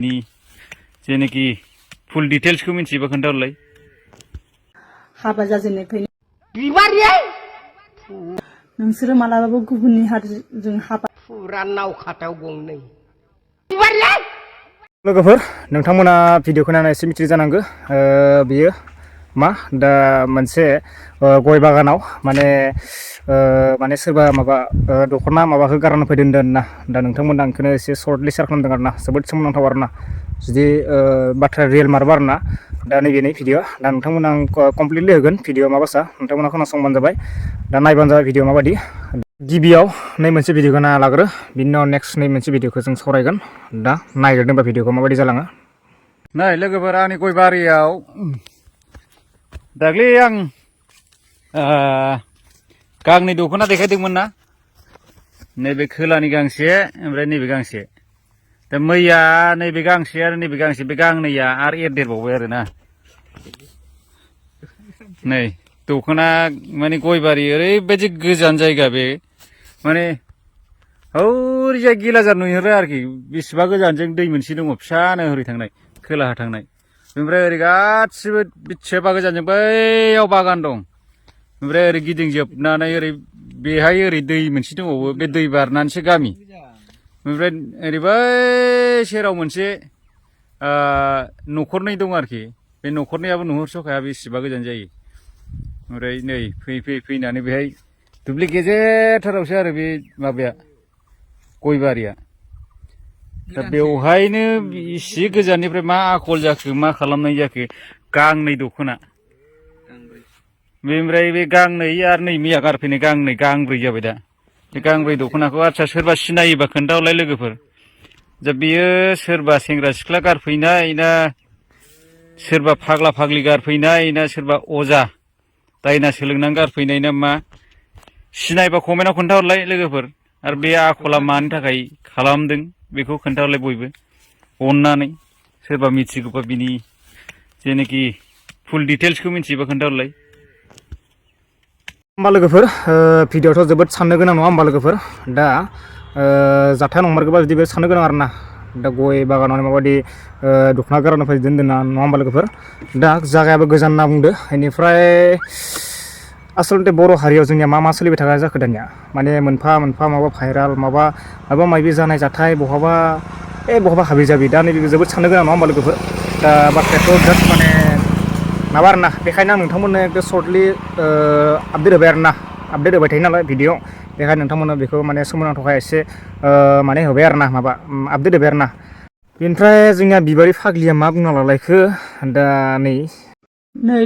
नि जेनेखि फुल डिटेल्सखौ मिथियोबा खोन्थाहरलाय। हाबा जाजेननायनिफ्रायनो बिबारियै नोंसोरो मालाबाबो गुबुननि हारिजों हाबा फुरा नाव खाथायाव गंनै बिबारियै लोगोफोर नोंथांमोना भिडिअखौ नायना एसे मिथियो जानांगौ बेयो मा दा मोनसे गय बागानाव माने सोरबा माबा दख'ना माबाखौ गारना फैदों होनना दा नोंथांमोना आंखौनो एसे सर्टलि शेयार खालामदों आरोना जोबोद सोमोनांथाव आरोना जुदि बाथ्राया रियेल मारबा आरोना दा नैबे भिडिअ दा नोंथांमोना आं कमप्लिटलि होगोन भिडिअ माबासा नोंथांमोना खोनासंबानो जाबाय दा नायबानो जाबाय भिडिअ माबायदि गिबियाव नै मोनसे भिडिअखौ नायना लाग्रो बिनि उनाव नेक्स्ट नै मोनसे भिडिअखौ जों सावरायगोन दा नायग्रोदोंबा भिडिअखौ माबायदि जालाङो। नै लोगोफोर आंनि गय बारियाव दाख्लै आं गांनै दख'ना देखायदोंमोन ना नैबे खोलानि गांसे ओमफ्राय नैबे गांसे दा मैया नैबे गांसे आरो नैबे गांसे बे गांनैया आरो एरदेरबावबाय आरोना नै दख'ना माने गयबारि ओरैबायदि गोजान जायगा बे माने हौरैजाय गिलाजार नुहरो आरोखि बेसेबा गोजानजों दै मोनसे दङ फिसानो ओरै थांनाय खोलाहा थांनाय ओमफ्राय ओरै गासिबो बेसेबा गोजानजों बैयाव बागान दं ओमफ्राय ओरै गिदिंजोबनानै ओरै बेहाय ओरै दै मोनसे दंबावो बे दै बारनानैसो गामि ओमफ्राय ओरै बै सेराव मोनसे न'खरनै दं आरोखि बे न'खरनैयाबो नुहुरस'खाया बेसेबा गोजान जायो ओमफ्राय नै फैनानै बेहाय दुब्लि गेजेरथारावसो आरो बे माबाया गयबारिया दा बेवहायनो इसे गोजाननिफ्राय मा आखल जाखो मा खालामनाय जाखो गांनै दख'ना बेनिफ्राय बे गांनै आरो नै मैया गारफैनाय गांब्रै जाबाय दा बे गांब्रै दख'नाखौ आदसा सोरबा सिनायोबा खोन्थाहरलाय लोगोफोर दा बेयो सोरबा सेंग्रा सिख्ला गारफैनाय ना सोरबा फाग्ला फाग्लि गारफैनाय ना सोरबा अजा दायना सोलोंनानै गारफैनाय ना मा सिनायबा कमेन्टआव खोन्थाहरलाय लोगोफोर आरो बे आखला मानि थाखाय खालामदों बेखौ खोन्थाहरलाय बयबो अननानै सोरबा मिथिगौबा बिनि जेनेखि फुल डिटेल्सखौ मिथियोबा खोन्थाहरलाय। होमबा लोगोफोर भिडिअआथ' जोबोद साननो गोनां नङा होमबा लोगोफोर दा जाथाया नंमारगौबा जुदि बे साननो गोनां आरोना दा गय बागानाव माबायदि दख'ना गारना फैदों दोनना नङा होमबा लोगोफोर दा जागायाबो गोजान होनना बुंदो बेनिफ्राय आसलथे बर' हारियाव जोंनिया मा सोलिबाय थाग्रा जाखो दानिया माने मोनफा मोनफा माबा भाइराल माबा माबि जानाय जाथाय बहाबा हाबि जाबि दा नैबे जोबोद साननो गोनां नङा होमबा लोगोफोर दा बाथ्रायाथ' जास्ट माने माबा आरोना बेखायनो आं नोंथांमोननो एकदम सर्टलि आपडेट होबाय आरोना आपडेट होबाय थायो नालाय भिडिअ बेखायनो नोंथांमोननो बेखौ माने सोमोनांथावखाय एसे माने होबाय आरोना माबा आपडेट होबाय आरोना बेनिफ्राय जोंनिया बिबारि फाग्लिया मा बुंना लालायखो दा नै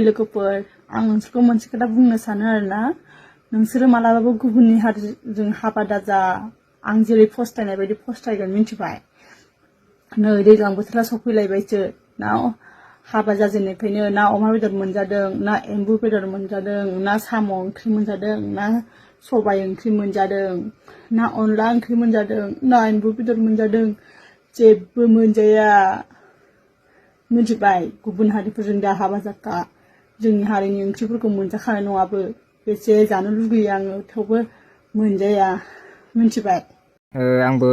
लोगोफोर आं नोंसोरखौ मोनसे खोथा बुंनो सानो आरोना नोंसोरो मालाबाबो गुबुननि हारिजों हाबा दाजा आं जेरै फस्थायनाय बायदि फस्थायगोन मिथिबाय नै दैज्लां बोथोरा सफैलायबायसो ना हाबा जाजेननायनिफ्रायनो ना अमा बेदर मोनजादों ना एम्बु बेदर मोनजादों ना साम' ओंख्रि मोनजादों ना सबाय ओंख्रि मोनजादों ना अनला ओंख्रि मोनजादों ना एम्बु बेदर मोनजादों जेबो मोनजाया मिथिबाय गुबुन हारिफोरजों दा हाबा जाखा जोंनि हारिनि ओंख्रिफोरखौ मोनजाखानाय नङाबो बेसे जानो लुगैयो आङो थेवबो मोनजाया मिथिबाय। आंबो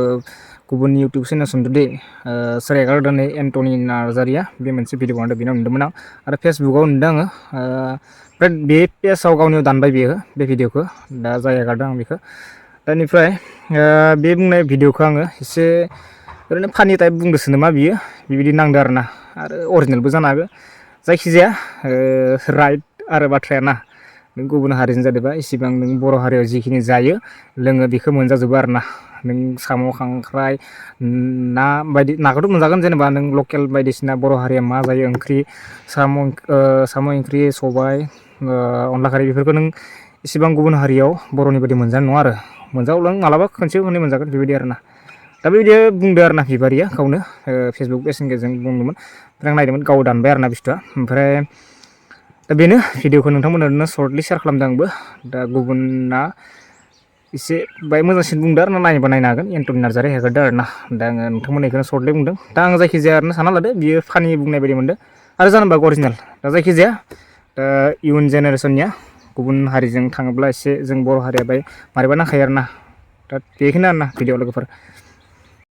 गुबुन इउटुब चेनेल सोंदों दे सोर एगारदों नै एन्टनि नार्जारिया बे मोनसे भिडिअ बानायदों बेनाव नुदोंमोन आं आरो फेसबुकाव नुदों आङो ओमफ्राय बे पेजाव गावनियाव दानबाय बेयो बे भिडिअखौ दा जाय एगारदों आं बेखौ दानिफ्राय बे बुंनाय भिडिअखौ आङो एसे ओरैनो फानि टाइप बुंदोंसो नामा बियो बेबायदि नांदों आरोना आरो अरिजिनेलबो जानो हागौ जायखिजाया राइट आरो बाथ्राया ना नों गुबुन हारिजों जादोंबा इसेबां नों बर' हारियाव जिखिनि जायो लोङो बेखौ मोनजाजोबो आरोना नों साम' खांख्राइ ना बायदि नाखौथ' मोनजागोन जेनेबा नों लकेल बायदिसिना बर' हारिया मा जायो ओंख्रि साम' ओंख्रि सबाय अनला खारै बेफोरखौ नों इसेबां गुबुन हारियाव बर'नि बायदि मोनजानाय नङा आरो मोनजागोन नों मालाबा खनसे खननै मोनजागोन बेबायदि आरोना दा बेबायदि बुंदों आरोना बिबारिया गावनो फेसबुक पेजनि गेजेरजों बुंदोंमोन ओमफ्राय आं नायदोंमोन गाव दानबाय आरोना बुस्थुआ ओमफ्राय दा बेनो भिडिअखौ नोंथांमोननो सर्टलि शेयार खालामदों आंबो दा गुबुना एसे बाय मोजांसिन बुंदों आरो नायनोबा नायनो हागोन एन्टनि नार्जारि हेगारदों आरोना दा आङो नोंथांमोननो बेखौनो सर्टलि बुंदों दा आं जायखिजाया आरोना सानना लादो बियो फानि बुंनाय बायदि मोनदों आरो जानोबा अरिजिनेल दा जायखिजाया दा इयुन जेनेरेसननिया गुबुन हारिजों थाङोब्ला एसे जों बर' हारिया बाय मारैबा नांखायो आरोना दा बेखिनि आरोना भिडिअ लोगोफोर।